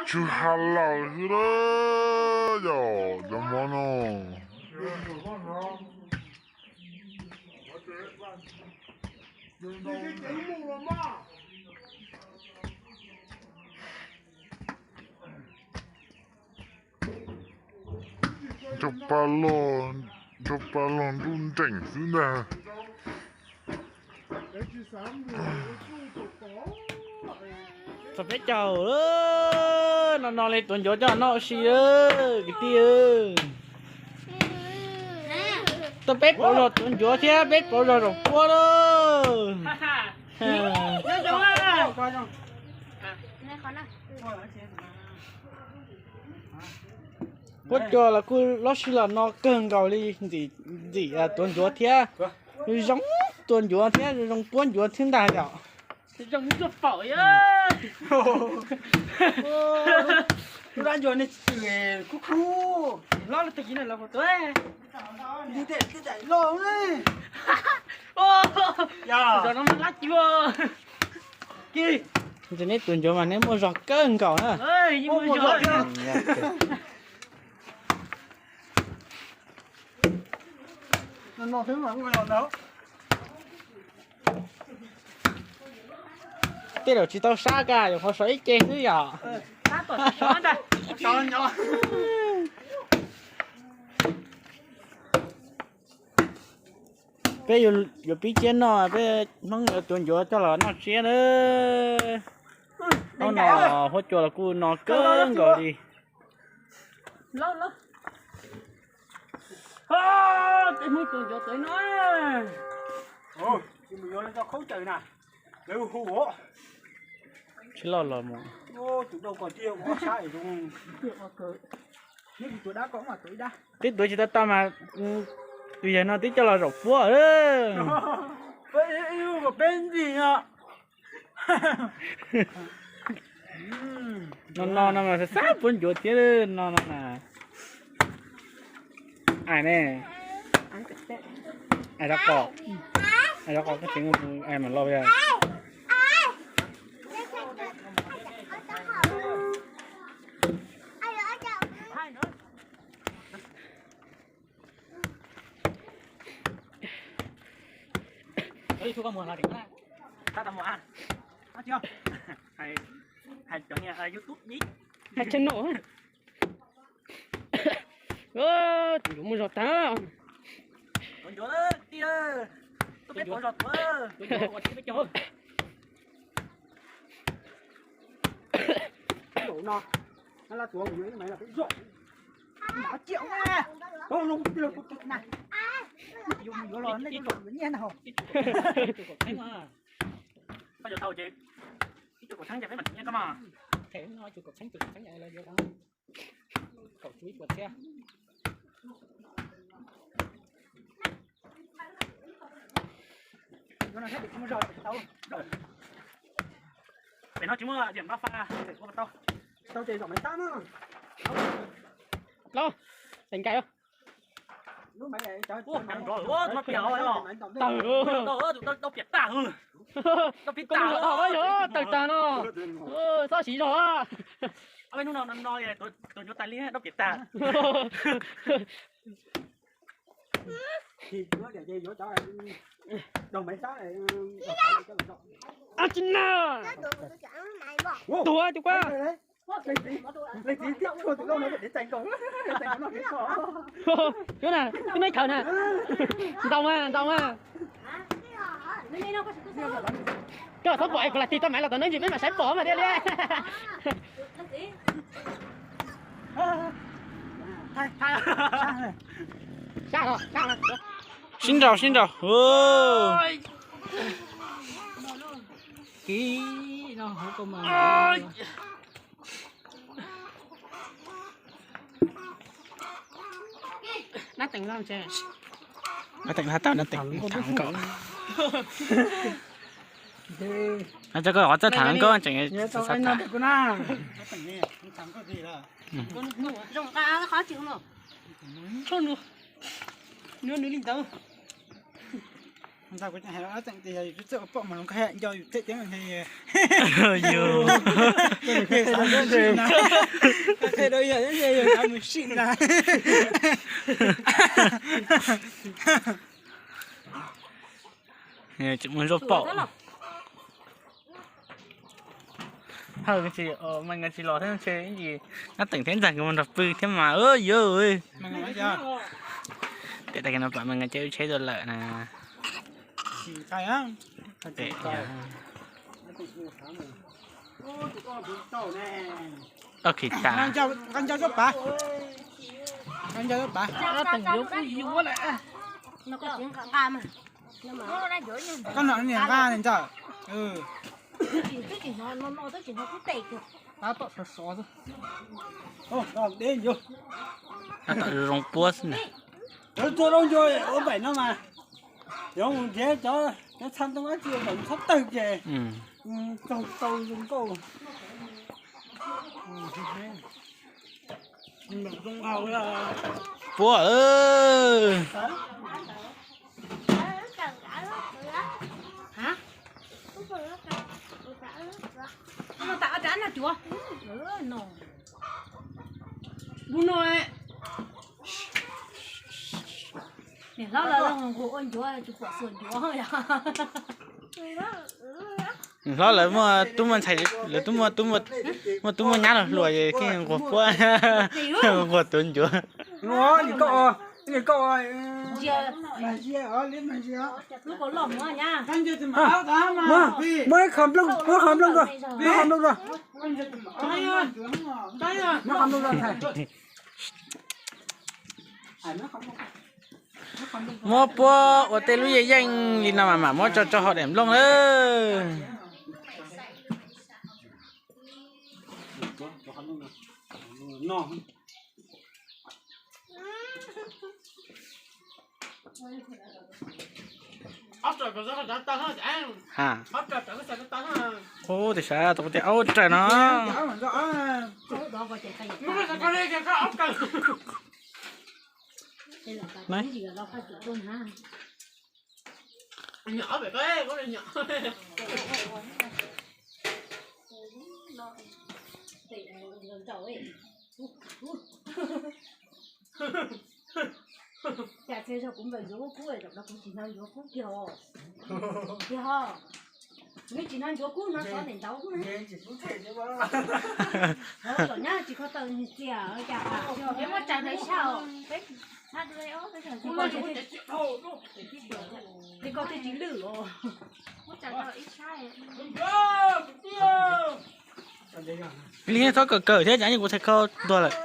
Tsw ha lawm xwb lawm yom cov mov no. Nrog pa log, nrog pa log nruj nreem xwb ntag. Txog peb caug, no no li tuav ncuav coj noj ua si kwv tij. Tuaj peb pauv zog tuav ncuav thiab peb pauv zog zaum puab lauj. Puab cua los kuj loj si los no kawg nkaus li, ntxim tuav ncuav thiab, zoo tuav ncuav thiab zoo puab ncuav thiab ntag yom. Lub dab ncuav nej tsis khub khub, hlob lub tag kis no lawv puas tuav, nti tej tej daim loj ne. Zos no mas lab cuab. Ntshe neb tuav ncuav mas neb muaj zog kawg nkaus na. Tej zaum tsis tau sab ka, yuav qhov sov ib ce xwb yom. Peb yuav pib tsiab noj, peb Hmoob yuav tuav ncuav coj los noj tsiab na. Hnub no huab cua los kuj no kawg nkaus li. Peb Hmoob tuav ncuav txawv no. Tsis loj los mus. Twb tuav tsis tau tau mas, tus yawg no twb coj los zaum puab. No no no mas xav puab ncuav thiab no no na. Ais ne, ais rau qos, ais rau qos koj tseem mus ais mam los. Hais cov niag YouTube, hais channel. Tus ncuav muaj zog tag. Tuav ncuav tij, tuaj peb pauv zog tuav. Zaum no, no la tuav kuv yuav ib me los peb zaum. Nov ciam na, pab zoo tij laug kuv na. Yuav mus yuav los nej yuav zaum yuav nyiaj na hos. Koj yuav tau ces ib cuam kaum txheeb ces peb mam nyiaj koj mas. Them no ib cuam kaum txheeb, cuam kaum txheeb los yuav kaum cuv ib puas thiab. Pem no tsis muaj diam npab fa, tsis tau ces zaum maiv tab na. Lauj, teem nkaim. Tawg, tawg piam tag, tawg piam tag, tawg tag no, txhob siv zog. Hnub no no tuav ncuav tas li dab piam tag. Tsis na. Tuag tus kuab. Leej txiv thiab tshuaj tus lauj no des txais nkaus. Twb na, twb neb khaws na. Ntaus mas, ntaus mas. Koj txhob pom es kuv lam tig tau maiv los tom no ntsis peb mam saib pom mas thiaj li. Sib nraus, sib nraus. Nab teem, nab teem, tham koj. Coj koj qhov txawj tham koj tseem. Nws li ntawd. Ntag, kuv hais ob teem tias yog yus twb txawj ua poj mas nco yus thiaj ceeb nthe. Yus qhia rau yog yus mus sim ntag. Tseem muaj zoj paum. Hawj, tsis, Mees nkawd tsis los thiab ntshe ib ntsis Nab Teem thiab Ntxawg nkawd mus nrog pw thiab mas. Yus, pem tas no pom Mees nkawd caij lub tsheb tuaj lawm na. Tau khis tas. Koj nom niam nqa ne Ntxawg. Tab tom sov sov xwb. Tab tom zoo puab xwb na. Cov tuaj laub ncua ua npaim no mas, cov mus nrhiav cov txha ntoo dab tsi ua npaim txhob tawg ces tsaug tau zoo nkauj. Puab, no tas ob rab no cuav. Lub no, niam hlob lawv los nquag ua ncuav tsis pom xuas ncuav yom. Hlob lawv muaj tub muaj ntxhais, lawv tub muaj, muaj tub muaj nyab los hluas es nquag puab, nquag tuav ncuav. Muab ib qho nplooj, muab qho nplooj rau, muab qho nplooj rau, muab qho nplooj rau ntxhais. Muab puab ua tej lub yeej yeej li no mas mam muab tso rau hauv daim nplooj lawm. Ub, tus sav tau tias aub raws no. Cas txhia zog kuv npawm ncuav kub kub, zaum no kuv tsis hnov ncuav kub kiag os. Kiag os. Nws tsis hnov ncuav kub, hnov xov ntawm ntawd kub na. Hnov tsom nyab tsis kho taw nws txias cas. Muab tsa ntawd sab os. Li koj twb tsis lwj os. Li txhob kawm kawm thiab, cas kuv txhais khau ntuag lawm.